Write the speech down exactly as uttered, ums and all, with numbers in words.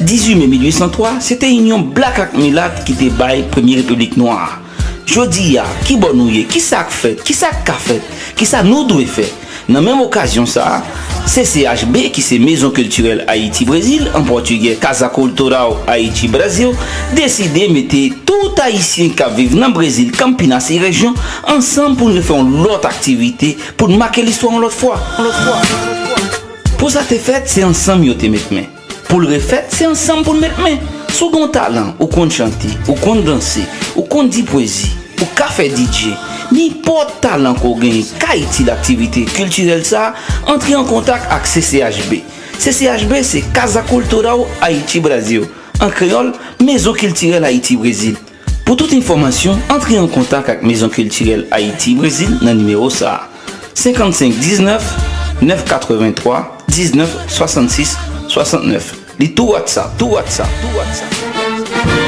Dizuit me mil uit san twa, se te inyon blak ak milat ki te bay premye repiblik nwa a. Jodi a, kibò nou ye? Kisa k fèt? Kisa k ka fèt? Kisa nou dwe fè? Nan menm okazyon sa a, C C H B, ki se Maison Culturelle Haïti Brésil, an pòtigè Casa Cultural Haiti Brasil, deside mete tout Ayisyen k ap viv nan Brezil, Campinas e rejyon, ansanm pou n refè yon lòt aktivite, pou n make listwa yon lòt fwa. Pou sa te fèt, se ansanm yo te met men. Pou l refèt, se ansanm pou n met men. Si w gen yon talan, ou konn chante, ou konn danse, ou konn di pwezi, ou ka fè D J, nenpòt talan ke w genyen ka itil aktivite kiltirèl sa a, antre an kontak ak C C H B. C C H B se Casa Cultural Haiti Brasil, an kreyòl, Maison Culturelle Haïti Brésil. Pou tout enfòmasyon, antre an kontak ak Maison Culturelle Haïti Brésil nan nimewo sa a, senkannsenk diznèf, nèf katreventwa, diznèf swasannsis swasantnèf. Li tou WhatsApp, tou WhatsApp, tou WhatsApp.